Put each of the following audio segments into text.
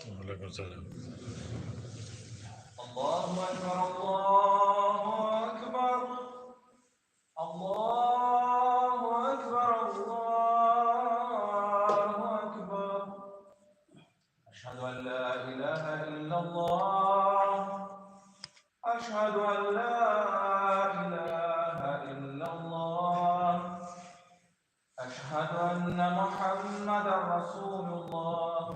Алейкум сәлам. Аллаһу әкбәр, Аллаһу әкбәр. Аллаһу әкбәр, Аллаһу әкбәр. Әшһәду ан ла илаһа иллаллаһ. Әшһәду ан ла илаһа иллаллаһ. Әшһәду анна Мухаммадан Расулуллаһ.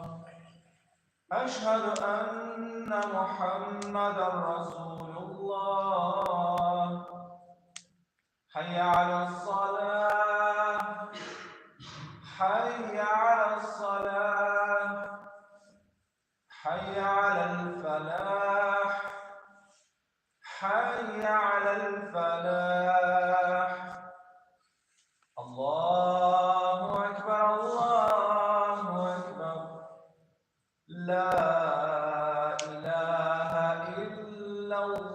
Әшһәду анна Мухаммадан Расулуллаһ. Хәйя аля-с-салах. Хәйя аля-с-салах. Хәйя аля-л-фәлах. Хәйя аля-л-фәлах. Аллаһу әкбәр, Аллаһу әкбәр. Ла илаһа иллаллаһ.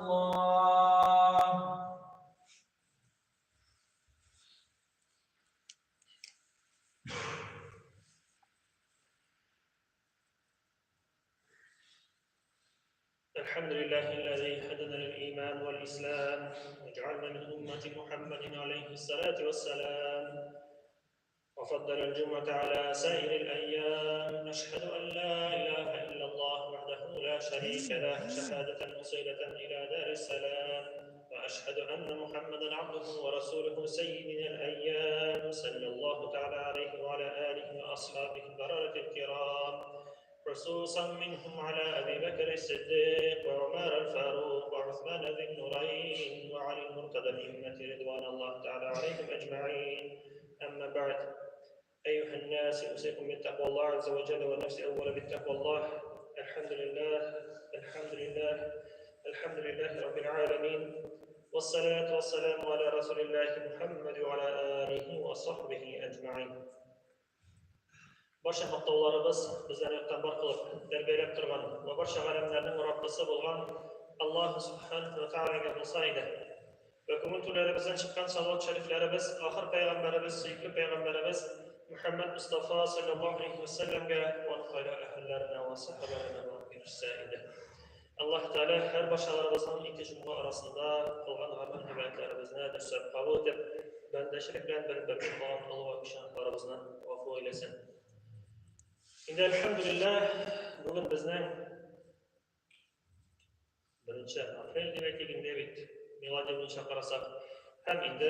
الحمد لله الذي هدانا للإيمان والإسلام وجعلنا من أمة محمد عليه الصلاة والسلام وفضل الجمعة على سائر الأيام. أشهد أن لا إله إلا الله وحده لا شريك له، شهادة مصيلة إلى دار السلام، وأشهد أن محمدا عبده ورسوله سيدنا الأيام، صلى الله تعالى عليه وعلى آله وأصحابه البررة الكرام، خصوصا منهم على أبي بكر الصديق وعمر الفاروق وعثمان ذي النورين وعلي المرتضى الأئمة رضوان الله تعالى عليهم أجمعين. أما بعد، أيها الناس، أوصيكم بتقوى الله عز وجل والنفس أولا بتقوى الله. الحمد لله، الحمد لله، الحمد لله رب العالمين، والصلاة والسلام على رسول الله محمد وعلى آله وصحبه أجمعين. Барча мактауларыбыз безләрне юктан бар кылып, тәрбияләп торган вә барча галәмнәрнең Раббысы булган Аллаһу Субханаһу ва Тәгаләгә булса иде. Вә күңел түрләребездән чыккан салават шәрифләребез ахыр пәйгамбәребез, сөекле пәйгамбәребез Мөхәммәд Мостафа салләллаһу алейһи вә сәлләмгә вә аның гаилә әһелләренә вә сәхабәләренә барып ирешсә иде. Аллаһ Тәгалә һәр барчаларыбызның ике җомга арасында кылган гамәл-гыйбадәтләребезне дөресләп кабул итеп, бәндәчелек белән бер-бер кылган олы вә кече гөнаһларыбызны гафу әйләсен. Инде әлхәмдүлилләһ, бүген безнең 1 апрель дип әйтик инде бит, милади буенча карасак. Һәм инде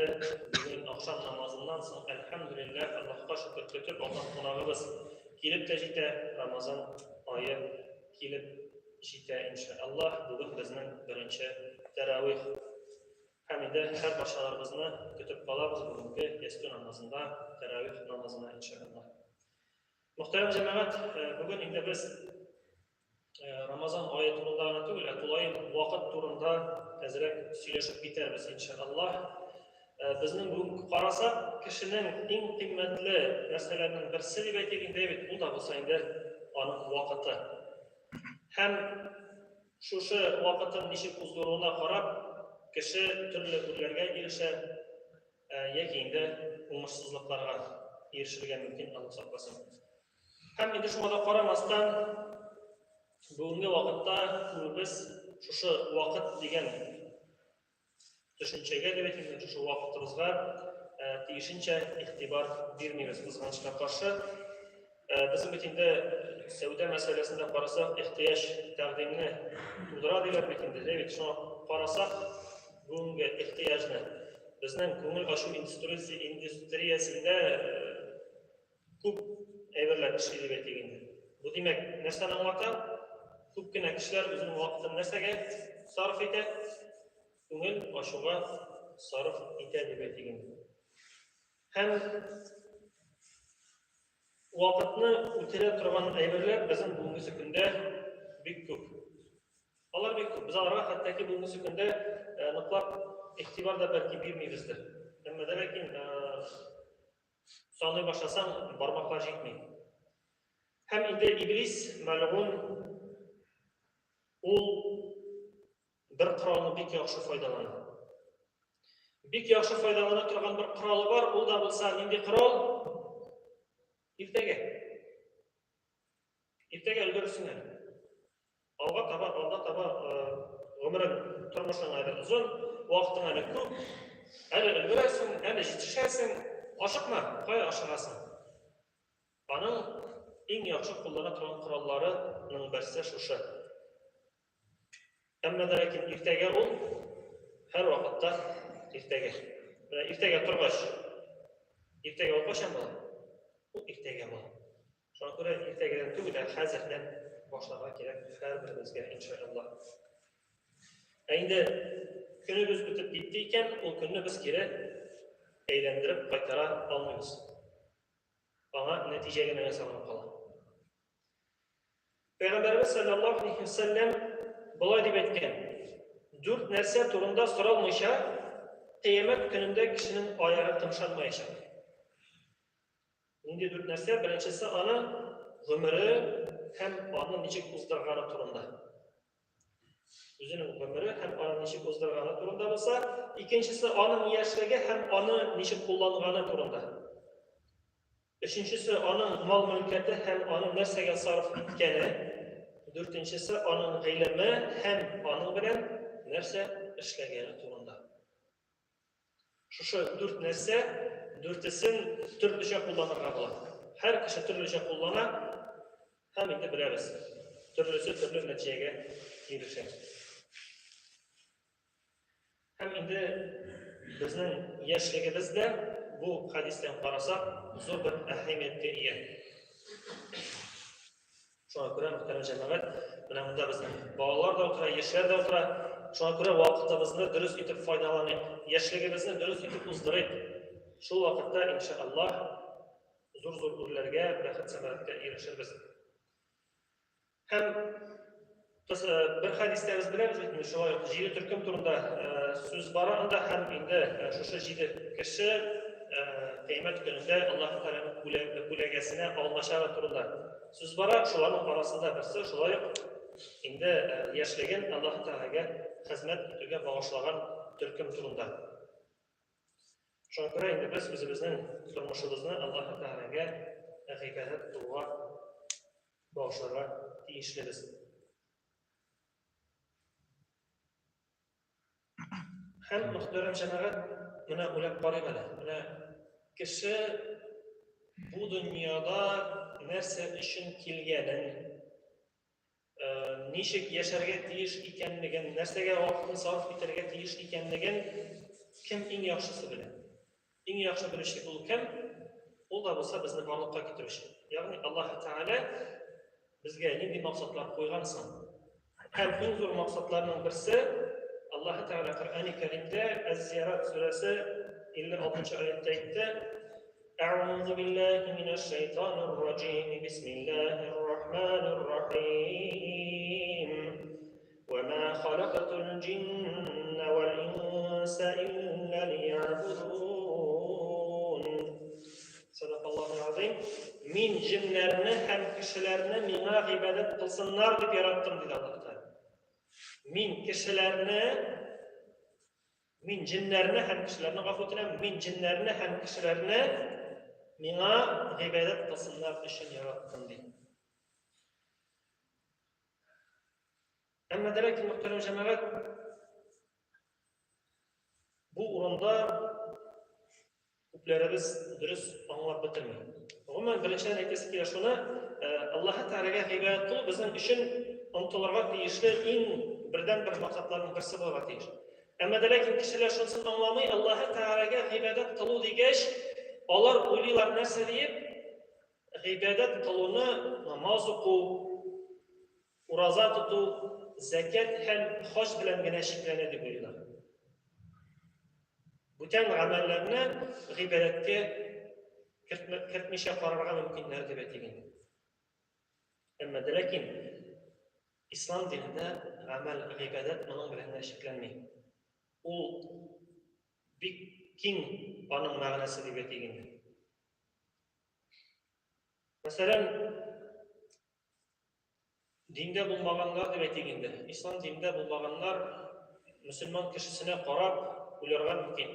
бүген ахшам намазыннан соң, әлхәмдүлилләһ, Аллаһка шөкер, көтеп алган кунагыбыз килеп тә җитә, Рамазан ае килеп җитә, иншаллаһ. Бүген безнең беренче тәравих. Һәм инде һәр барчаларыбызны көтеп калабыз бүгенге ястү намазында, тәравих намазына, иншаллаһ. Мөхтәрәм җәмәгать, бүген инде без Рамазан ае турында гына түгел, ә тулаем вакыт турында әзрәк сөйләшеп китәрбез, иншаллаһ. Безнең бүген карасак, кешенең иң кыйммәтле нәрсәләренең берсе дип әйтик инде бит, ул да булса инде аның вакыты. Һәм шушы вакытын ничек уздыруына карап, кеше төрле үрләргә ирешә, яки инде уңышсызлыкларга ирешергә мөмкин, Аллаһ сакласын. Һәм инде шуңа да карамастан, бүгенге вакытта күбебез шушы вакыт дигән төшенчәгә дип әйтим, шушы вакытыбызга тиешенчә игътибар бирмибез, кызганычка каршы. Безнең бит инде сәүдә мәсьәләсендә карасак, ихтыяҗ тәкъдимне тудыра диләр бит инде, дә бит. Шуңа карасак, бүгенге ихтыяҗны безнең күңел ачу индустриясендә күп әйберләр эшли дип әйтик инде. Бу димәк, нәрсәне аңлата? Күп кенә кешеләр үзенең вакытын нәрсәгә сарыф итә? Күңел ачуга сарыф итә дип әйтик инде. Һәм вакытны үтерә торган әйберләр безнең бүгенге көндә бик күп. Алар бик күп. Без аларга хәтта ки бүгенге көндә ныклап игътибар да бәлки бирмибездер. Әмма дә ләкин саный башласаң, бармаклар җитми. Һәм инде Иблис мәлгун ул бер коралны бик яхшы файдалана. Бик яхшы файдалана торган бер коралы бар, ул да булса нинди корал? Иртәгә. Иртәгә өлгерерсең әле. Алга таба, алга таба гомерең, тормышың әле озын, вакытың әле күп. Әле өлгерәсең, әле җитешәсең. Ашыкма, кая ашыгасың? Аның иң яхшы куллана торган коралларының берсе шушы. Әмма дә ләкин иртәгә ул һәрвакытта иртәгә. Менә иртәгә торгач, иртәгә ул кайчан була? Ул иртәгә була. Шуңа күрә иртәгәдән түгел, ә хәзердән башларга кирәк һәрберебезгә, иншаллаһ. Ә инде көнебез үтеп китте икән, ул көнне без кире әйләндереп кайтара алмыйбыз. Аңа нәтиҗә генә ясалган кала. Пәйгамбәребез саллаллаһу алейхи вәсәлләм болай дип әйткән: Дүрт нәрсә турында соралмыйча, кыямәт көнендә кешенең аягы кымшанмаячак. Нинди дүрт нәрсә? Беренчесе аның гомере һәм аны ничек уздырганы турында. Үзенең гомере һәм аны ничек уздырганы турында булса, икенчесе аның яшьлеге һәм аны ничек кулланганы турында. Өченчесе аның мал-мөлкәте һәм аны нәрсәгә сарыф иткәне. Дүртенчесе аның гыйлеме һәм аның белән нәрсә эшләгәне турында. Шушы дүрт нәрсә, дүртесен төрлечә кулланырга була. Һәр кеше төрлечә куллана һәм инде беләбез, төрлесе төрле нәтиҗәгә ирешә. Һәм инде безнең яшьлегебез дә бу хәдистән карасак, зур бер әһәмияткә ия. Шуңа күрә, мөхтәрәм җәмәгать, менә монда безнең балалар да утыра, яшьләр дә утыра. Шуңа күрә вакытыбызны дөрес итеп файдаланыйк, яшьлегебезне дөрес итеп уздырыйк. Шул вакытта, иншаллаһ, зур-зур үрләргә, бәхет-сәгадәткә ирешербез. Һәм без бер хәдистә без беләбез бит инде, шулай ук җиде төркем турында сүз бара анда һәм инде шушы җиде кеше кыямәт көнендә Аллаһ Тәгаләнең күләгәсенә алыначагы турында сүз бара. Шуларның арасында берсе шулай ук инде яшьлеген Аллаһ Тәгаләгә хезмәт итүгә багышлаган төркем турында. Шуңа күрә инде без үзебезнең тормышыбызны Аллаһ Тәгаләгә гыйбадәт кылуга багышларга тиешлебез. Һәм, мөхтәрәм җәмәгать, менә уйлап карыйк әле. Менә кеше бу дөньяда нәрсә өчен килгәнен, ничек яшәргә тиеш икәнлеген, нәрсәгә вакытын сарыф итәргә тиеш икәнлеген кем иң яхшысы белә? Иң яхшы белүче ул кем? Ул да булса безне барлыкка китерүче. Ягъни Аллаһ Тәгалә безгә нинди максатлар куйган соң? Һәм иң зур максатларның берсе Аллаһ Тәгалә Коръәни Кәримдә Әз-Зиярат сүрәсе 56 аятта әйтте: Әгъузу биллаһи минәш шайтанир раҗим. Бисмиллаһир рахманир рахим. Ва ма халактул джинна вал инса илля лиябудун. Садакаллахул азим. Мин җеннәрне һәм кешеләрне миңа гыйбадәт кылсыннар дип яраттым, диде Аллаһ Тәгалә. Мин кешеләрне, мин җеннәрне һәм кешеләрне, гафу үтенәм, мин җеннәрне һәм кешеләрне миңа гыйбадәт кылсыннар өчен яраттым, ди. Әмма дә ләкин, мөхтәрәм җәмәгать, бу урында күпләребез дөрес аңлап бетерми. Гомумән, беренчедән әйтәсе килә шуны, Аллаһы Тәгаләгә гыйбадәт кылу безнең өчен омтылырга тиешле иң бердәнбер максатларның берсе булырга тиеш. Әмма дә ләкин кешеләр шунысын аңламый, Аллаһы Тәгаләгә гыйбадәт кылу дигәч, алар уйлыйлар нәрсә диеп, гыйбадәт кылуны намаз уку, Ураза тоту, зәкят һәм хаҗ белән генә чикләнә дип уйлыйлар. Бүтән гамәлләрне гыйбадәткә кертмичә карарга мөмкиннәр дип әйтик инде. Әмма дә ләкин ислам динендә гамәл, гыйбадәт моның белән генә чикләнми. Ул бик киң аның мәгънәсе дип әйтик инде. Мәсәлән, Диндә булмаганнар дип әйтик инде. Ислам динендә булмаганнар мөселман кешесенә карап уйларга мөмкин.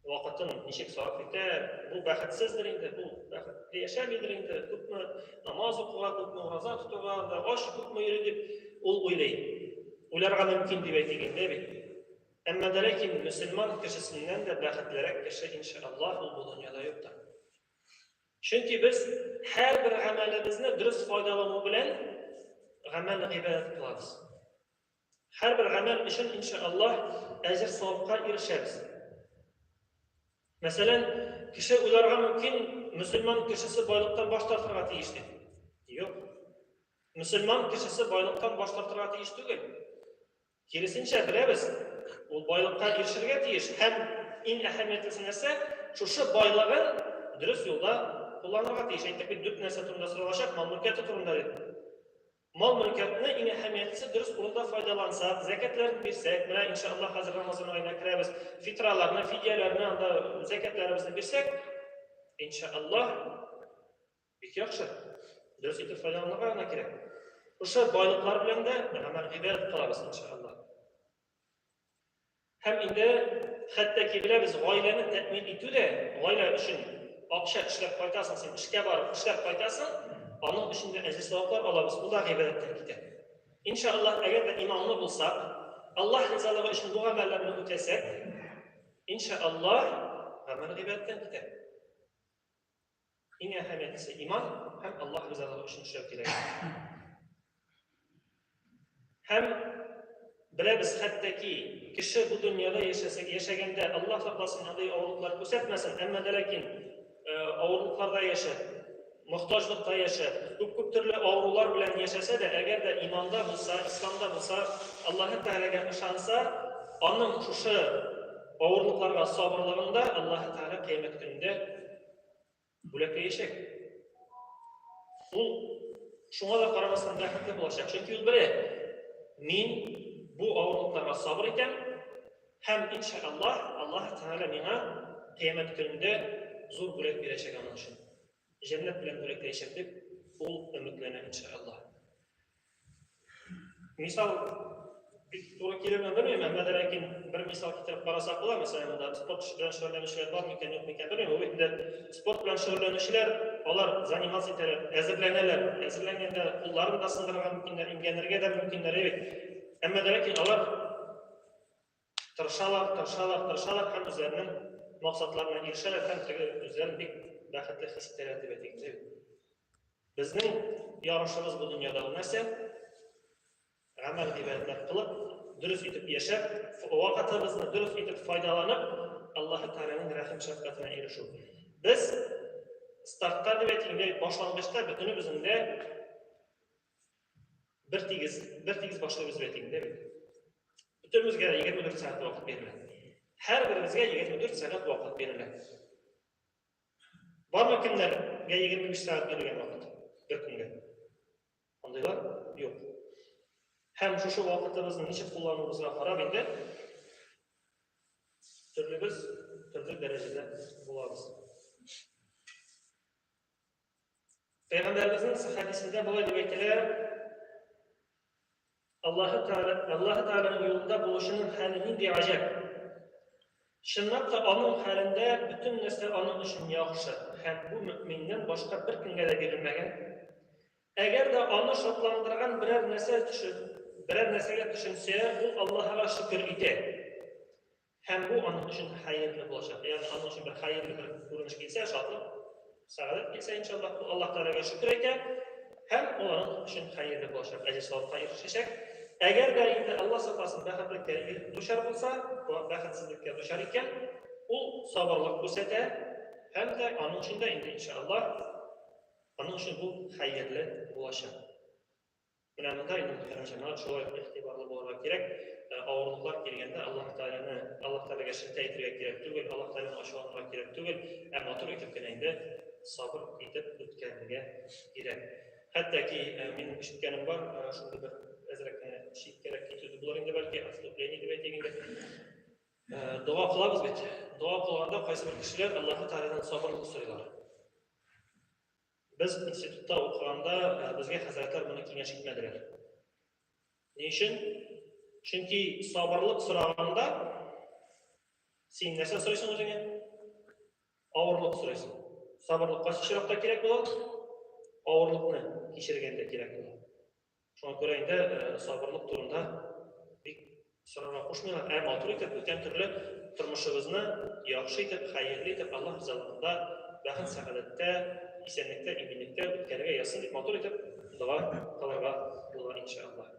Вакытын ничек сарыф итә, бу бәхетсездер инде, бу бәхет. Яшәмидер инде, күпме намаз укуга, күпме ураза тотуга, анда ач күпме йөри дип ул уйлый. Уйларга мөмкин дип әйтик инде бит. Әмма дә ләкин мөселман кешесеннән дә бәхетлерәк кеше иншаллаһ ул бу дөньяда юктыр. Чөнки без һәрбер гамәлебезне дөрес файдалану белән гамәл гыйбадәт кылабыз. Һәрбер гамәл өчен иншаллаһ әҗер-савапка ирешәбез. Мәсәлән, кеше уйларга мөмкин, мөселман кешесе байлыктан баш тартырга тиеш дип. Юк. Мөселман кешесе байлыктан баш тартырга тиеш түгел. Киресенчә, беләбез, ул байлыкка ирешергә тиеш һәм иң әһәмиятлесе нәрсә, шушы байлыгын дөрес юлда кулланырга тиеш. Әйттек бит, дүрт нәрсә турында соралачак, мал-мөлкәте турында дип. Мал-мөлкәтне иң әһәмиятлесе дөрес урында файдалансак, зәкятләрен бирсәк, менә иншаллаһ хәзер Рамазан аена керәбез, фитраларны, фидияләрне анда зәкятләребезне бирсәк, иншаллаһ бик яхшы. Дөрес итеп файдаланырга гына кирәк. Шушы байлыклар белән дә гамәл гыйбадәт кылабыз иншаллаһ. Һәм инде хәтта ки беләбез, гаиләне тәэмин итү дә, гаилә өчен акча эшләп кайтасың, син эшкә барып эшләп кайтасың, аның өчен дә әҗер-саваплар алабыз, ул да гыйбадәттән китә. Иншаллаһ, әгәр дә иманлы булсак, Аллаһ ризалыгы өчен бу гамәлләрне үтәсәк, иншаллаһ, гамәл гыйбадәттән китә. Иң әһәмиятлесе иман һәм Аллаһ ризалыгы өчен эшләү кирәк. Һәм беләбез хәтта ки, кеше бу дөньяда яшәсә, яшәгәндә Аллаһ сакласын, андый авырлыклар күрсәтмәсен, әмма дә ләкин авырлыкларда яшәп, мохтаҗлыкта яшәп, күп-күп төрле авырулар белән яшәсә дә, әгәр дә иманда булса, исламда булса, Аллаһы Тәгаләгә ышанса, аның шушы авырлыкларга сабырлыгында Аллаһы Тәгалә кыямәт көнендә бүләкләячәк. Ул шуңа да карамастан бәхетле булачак, чөнки ул белә, мин бу авырлыкларга сабыр итәм һәм иншаллаһ Аллаһ Тәгалә миңа кыямәт көнендә зур бүләк бирәчәк аның өчен. Җәннәт белән бүләкләячәк дип ул өметләнә иншаллаһ. Мисал бик туры килерме белмим, әмма дә ләкин бер мисал китереп карасак була. Мәсәлән, монда спорт белән шөгыльләнүчеләр бар микән, юк микән белмим. Ул бит инде спорт белән шөгыльләнүчеләр, алар заниматься итәләр, әзерләнәләр. Әзерләнгәндә кулларын да сындырырга мөмкиннәр, имгәнергә дә мөмкиннәр, бит. Әмма дә ләкин алар тырышалар, тырышалар, тырышалар һәм үзләренең максатларына ирешәләр һәм теге үзләрен бик бәхетле хис итәләр дип әйтик. Безнең ярышыбыз бу дөньяда ул нәрсә? Гамәл гыйбадәтләр кылып, дөрес итеп яшәп, вакытыбызны дөрес итеп файдаланып, Аллаһы Тәгаләнең рәхим шәфкатенә ирешү. Без стартта дип әйтик, инде башлангычта бөтенебезнең дә бер тигез, бер тигез башлыйбыз дип әйтик, инде бит. Бөтенебезгә дә 24 сәгать вакыт бирелә. Һәрберебезгә 24 сәгать вакыт бирелә. Бармы кемнәргә 25 сәгать бирелгән вакыт бер көнгә? Андыйлар юк. Һәм шушы вакытыбызны ничек куллануыбызга карап инде төрлебез төрле дәрәҗәдә булабыз. Пәйгамбәребезнең хәдисендә болай дип әйтелә: Аллаһы Тәгалә, Аллаһы Тәгаләнең юлында булучының хәле нинди гаҗәп! Чынлап та аның хәлендә бөтен нәрсә аның өчен яхшы һәм бу мөэминнән башка беркемгә дә бирелмәгән. Әгәр дә аны шатландырган берәр нәрсә төшеп, берәр нәрсәгә төшенсә, ул Аллаһыга шөкер итә. Һәм бу аның өчен хәерле булачак. Ягъни аның өчен бер хәерле бер күренеш килсә, шатлык, сәгадәт килсә, иншаллаһ, ул Аллаһ Тәгаләгә шөкер әйтә һәм ул аның өчен хәерле булачак, әҗер-савапка ирешәчәк. Әгәр дә инде Аллаһ сакласын, бәхетлеккә дучар булса, бәхетсезлеккә дучар икән, ул сабырлык күрсәтә һәм дә аның өчен дә инде иншаллаһ, аның өчен бу хәерле булачак. Менә монда инде мөхтәрәм җәмәгать шулай ук игътибарлы булырга кирәк. Авырлыклар килгәндә Аллаһ Тәгаләне, Аллаһ Тәгаләгә шелтә әйтергә кирәк түгел, Аллаһ Тәгаләне ачуланырга кирәк түгел, ә матур итеп кенә инде сабыр итеп үткәрергә кирәк. Хәтта ки минем ишеткәнем бар, шундый бер әзрәк кенә читкәрәк китү булыр инде бәлки, отступление дип әйтик инде. Дога кылабыз бит. Дога кылганда кайсыбер кешеләр Аллаһ Тәгаләдән сабырлык сорыйлар. Без институтта укыганда безгә хәзрәтләр моны киңәш итмәделәр. Ни өчен? Чөнки сабырлык сораганда син нәрсә сорыйсың үзеңә? Авырлык сорыйсың. Сабырлык кайсы очракта кирәк була? Авырлыкны кичергәндә кирәк була. Шуңа күрә инде сабырлык турында бик сорарга кушмыйлар. Ә матур итеп, бүтән төрле тормышыбызны яхшы итеп, хәерле итеп Аллаһ ризалыгында, бәхет-сәгадәттә, исәнлектә, иминлектә үткәрергә язсын дип матур итеп дога кылырга була иншаллаһ.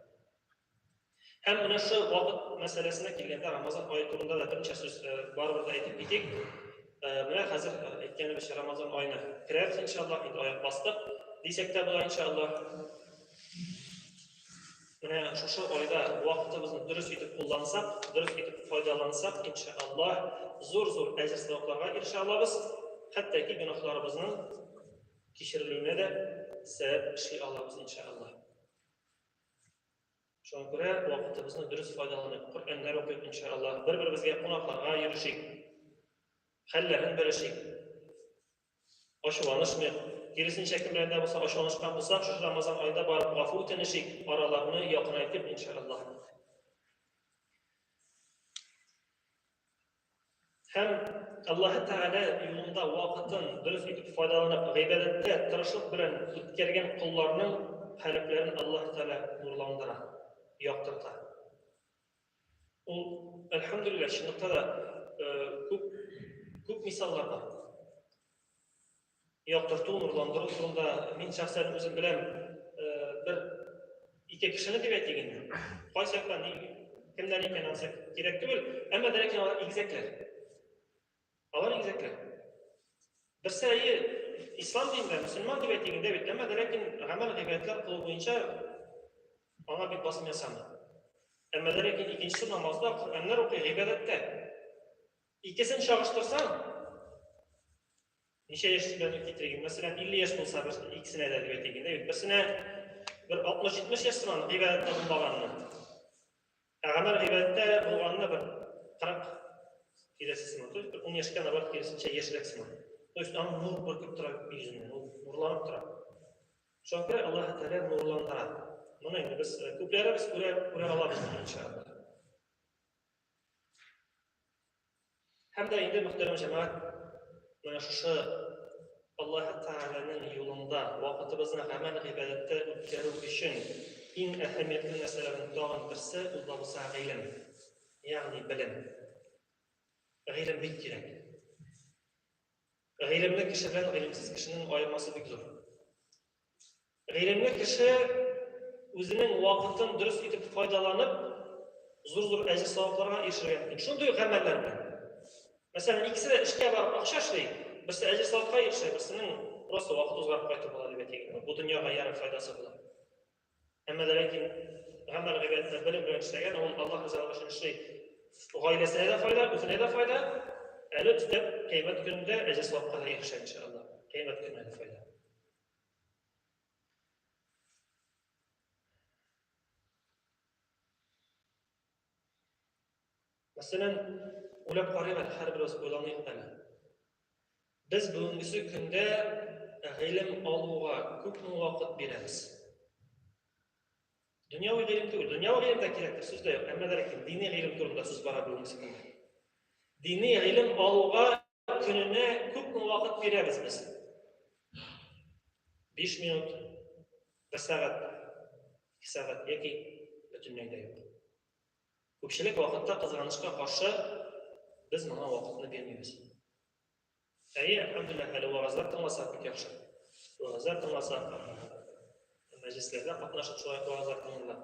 Һәм менә шул вакыт мәсьәләсенә килгәндә Рамазан ае турында да берничә сүз барыбер дә әйтеп китик. Менә хәзер әйткәнебезчә Рамазан аена керәбез иншаллаһ, инде аяк бастык дисәк тә була иншаллаһ. Менә шушы айда вакытыбызны дөрес итеп куллансак, дөрес итеп файдалансак, иншаллаһ, зур-зур әҗер-савапларга ирешә алабыз. Хәтта ки гөнаһларыбызның кичерелүенә дә сәбәп эшли алабыз иншаллаһ. Шуңа күрә вакытыбызны дөрес файдаланыйк, Коръәннәр укыйк, иншаллаһ, бер-беребезгә кунакларга йөрешик, хәлләрен белешик, ачуланышмыйк. Киресенчә, кем белән дә булса ачуланышкан булсак, шушы Рамазан аенда барып гафу үтенешик, араларны якынайтып, иншаллаһ. Һәм Аллаһы Тәгалә юлында вакытын дөрес итеп файдаланып, гыйбадәттә тырышлык белән үткәргән колларның калебләрен Аллаһы Тәгалә нурландыра, яктырта. Ул, әлхәмдүлилләһ, чынлыкта да күп күп мисаллар бар. Яктырту, нурландыру турында мин шәхсән үзем беләм бер ике кешене дип әйтик инде. Кайсы яктан кемнәр икән анысы кирәк түгел, әмма дә ләкин алар игезәкләр. Алар игезәкләр. Берсе әйе, ислам динендә, мөселман дип әйтик инде бит, әмма дә ләкин гамәл гыйбадәтләр кылу буенча аңа бик басым ясамый. Әмма дә ләкин икенчесе намазда, Коръәннәр укый, гыйбадәттә. Икесен чагыштырсаң, ничә яшь белән китерик? Мәсәлән, 50 яшь булса бер икесенә дә дип әйтик инде. Берсенә бер 60-70 яшь сыман гыйбадәттә булмаганны. Ә гамәл гыйбадәттә булганны бер 40 тирәсе сыман. То есть бер 10 яшькә наоборот киресенчә яшьрәк сыман. То есть аның нур бөркеп тора йөзеннән, ул нурланып тора. Шуңа күрә Аллаһ Тәгалә нурландыра. Моны инде без күпләребез күрә алабыз иншаллаһ. Һәм дә инде, мөхтәрәм җәмәгать, менә шушы Аллаһы Тәгаләнең юлында вакытыбызны гамәл-гыйбадәттә үткәрү өчен иң әһәмиятле нәрсәләрнең тагын берсе, ул да булса гыйлем, ягъни белем. Гыйлем бик кирәк. Гыйлемле кеше белән гыйлемсез кешенең аермасы бик зур. Гыйлемле кеше үзенең вакытын дөрес итеп файдаланып, зур-зур әҗер-савапларга ирешергә мөмкин. Шундый ук гамәлләр белән. Мәсәлән, икесе дә эшкә барып акча эшли, берсе әҗер-савапка ирешә, берсенең просто вакыт узгарып кайту була дип әйтик. Бу дөньяга ярым файдасы була. Әмма дә ләкин гамәл гыйбадәтне белем белән эшләгән, ул Аллаһ ризалыгы өчен эшли. Гаиләсенә дә файда, үзенә дә файда. Әле өстәп кыямәт көнендә әҗер-савапка да ирешә иншаллаһ. Кыямәт көненә дә файда. Мәсәлән, уйлап карыйк әле, һәрберебез уйланыйк әле. Без бүгенгесе көндә гыйлем алуга күпме вакыт бирәбез? Дөньяви гыйлем түгел, дөньяви гыйлем дә кирәктер, сүз дә юк. Әмма дә ләкин дини гыйлем турында сүз бара бүгенгесе көндә. Дини гыйлем алуга көненә күпме вакыт бирәбез без? 5 минут, 1 сәгать, 2 сәгать яки бөтенләй дә юк. Күпчелек вакытта кызганычка каршы без моңа вакытны бирмибез. Әйе, әлхәмдүлилләһ, әле вәгазьләр тыңласак бик яхшы. Вәгазьләр тыңласак, мәҗлесләрдә катнашып шулай вәгазьләр тыңларга.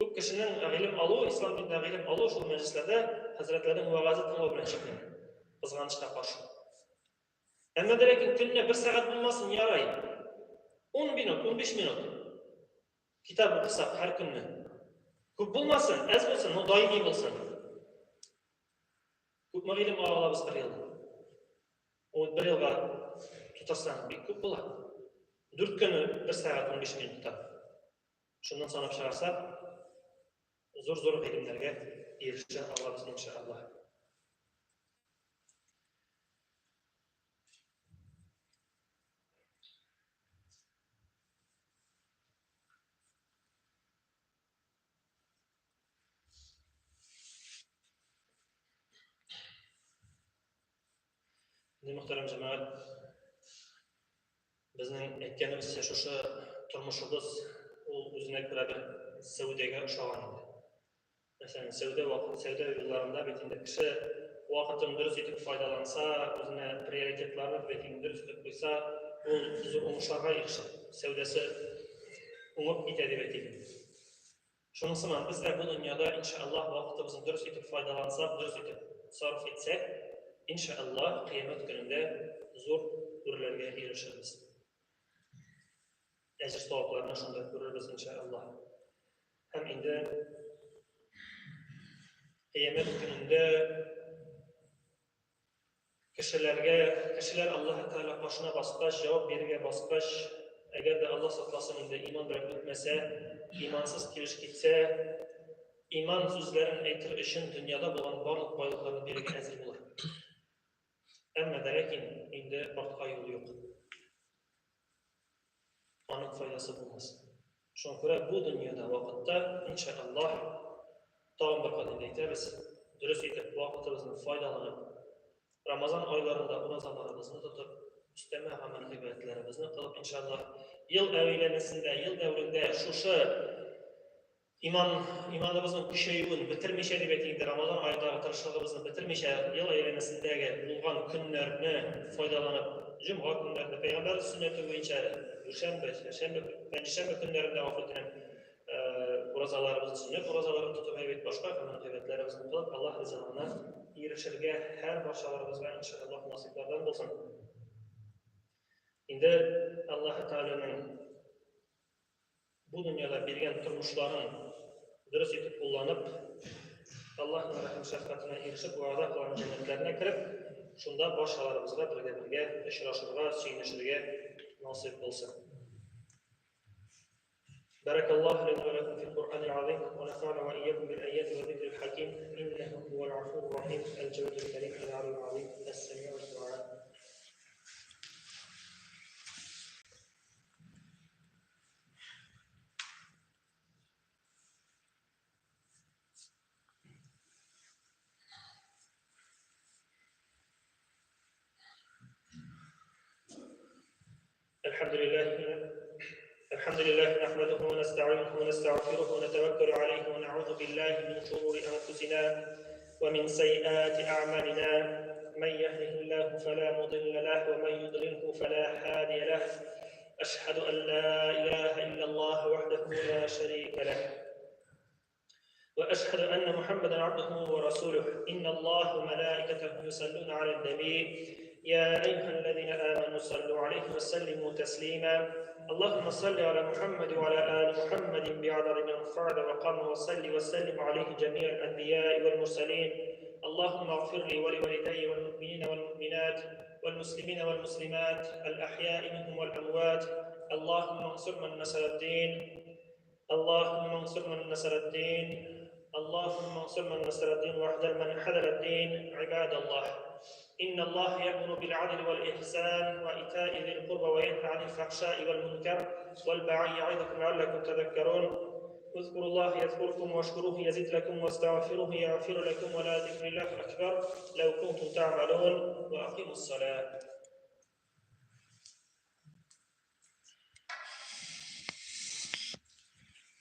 Күп кешенең гыйлем алу, ислам динендә гыйлем алу шул мәҗлесләрдә хәзрәтләрнең вәгазе тыңлау белән чикләнә. Кызганычка каршы. Әмма дә ләкин көненә бер сәгать булмасын, ярай. 10 минут, 15 минут китап укысак һәр көнне. Күп булмасын, әз булсын, но даими булсын. Күпме гыйлем ала алабыз бер елда? Ул бер елга тутырсаң, бик күп була. Дүрт көне бер сәгать 15 минутта. Шуннан санап чыгарсак, зур-зур гыйлемнәргә ирешә алабыз иншаллаһ. Инде, мөхтәрәм җәмәгать, Безнең әйткәнебезчә, шушы тормышыбыз ул үзенә күрә бер сәүдәгә охшаган инде. Мәсәлән, сәүдә вакыт, сәүдә юлларында бит инде кеше вакытын дөрес итеп файдаланса, үзенә приоритетларны бит инде дөрес итеп куйса, ул зур уңышларга ирешә. Сәүдәсе уңып китә дип әйтик. Шуның сыман без дә бу дөньяда, иншаллаһ, вакытыбызны дөрес итеп файдалансак, дөрес итеп сарыф итсәк, иншаллаһ, кыямәт көнендә зур үрләргә ирешербез. Әҗер савапларны шунда күрербез, иншаллаһ. Һәм инде кыямәт көнендә кешеләргә, кешеләр Аллаһ Тәгалә каршына баскач, җавап бирергә баскач, әгәр дә Аллаһ сакласын инде иман белән үтмәсә, имансыз килеш китсә, иман сүзләрен әйтер өчен дөньяда булган барлык байлыкларны бирергә әзер булыр. Әмма дә ләкин инде артка юл юк. Аның файдасы булмас. Шуңа күрә бу дөньяда вакытта, иншаллаһ, тагын бер кат инде әйтәбез, дөрес итеп вакытыбызны файдаланып, Рамазан айларында уразаларыбызны тотып, өстәмә гамәл гыйбадәтләребезне кылып, иншаллаһ, ел әйләнәсендә, ел дәверендә шушы иман иманыбызның көчәюен бетермичә дип әйтик инде, Рамазан аендагы тырышлыгыбызны бетермичә, ел әйләнәсендәге булган көннәрне файдаланып, җомга көннәрендә, пәйгамбәр сөннәте буенча дүшәмбе, чәршәмбе, пәнҗешәмбе көннәрендә гафу үтенәм, уразаларыбызны, сөннәт уразаларын тотып, әйбәт башка гамәл гыйбадәтләребезне кылып, Аллаһ ризалыгына ирешергә һәр барчаларыбызга иншаллаһ насыйплардан булсын. Инде Аллаһ Тәгаләнең бу дөньяда биргән тормышларын дөрес итеп кулланып, Аллаһның рәхим шәфкатенә ирешеп, вәгъдә кылган җәннәтләренә кереп, шунда барчаларыбызга бергә-бергә очрашырга, сөенешергә насыйп булсын. بارك الله لنا ولكم في القرآن العظيم ونفعنا وإياكم بالآيات والذكر الحكيم إنه هو العفو الرحيم الجواد الكريم العلي العظيم السميع الدعاء. الحمد لله الحمد لله نحمده ونستعينه ونستغفره ونتوكل عليه ونعوذ بالله من شرور أنفسنا ومن سيئات أعمالنا من يهده الله فلا مضل له ومن يضلله فلا هادي له أشهد أن لا إله إلا الله وحده لا شريك له وأشهد أن محمدا عبده ورسوله إن الله وملائكته يصلون على النبي يا أيها الذين آمنوا صلوا عليه وسلموا تسليما اللهم صل على محمد وعلى آل محمد بعدد من فرد وقام وصل وسلم عليه جميع الأنبياء والمرسلين اللهم اغفر لي ولوالدي والمؤمنين والمؤمنات والمسلمين والمسلمات الأحياء منهم والأموات اللهم انصر من نصر الدين اللهم انصر من نصر الدين اللهم انصر من نصر الدين واحذر من حذر الدين. عباد الله، إن الله يأمر بالعدل والإحسان وإيتاء ذي القربى وينهى عن الفحشاء والمنكر والبغي يعظكم لعلكم تذكرون. اذكروا الله يذكركم واشكروه يزد لكم واستغفروه يغفر لكم ولا ذكر الله أكبر لو كنتم تعملون. وأقيموا الصلاة.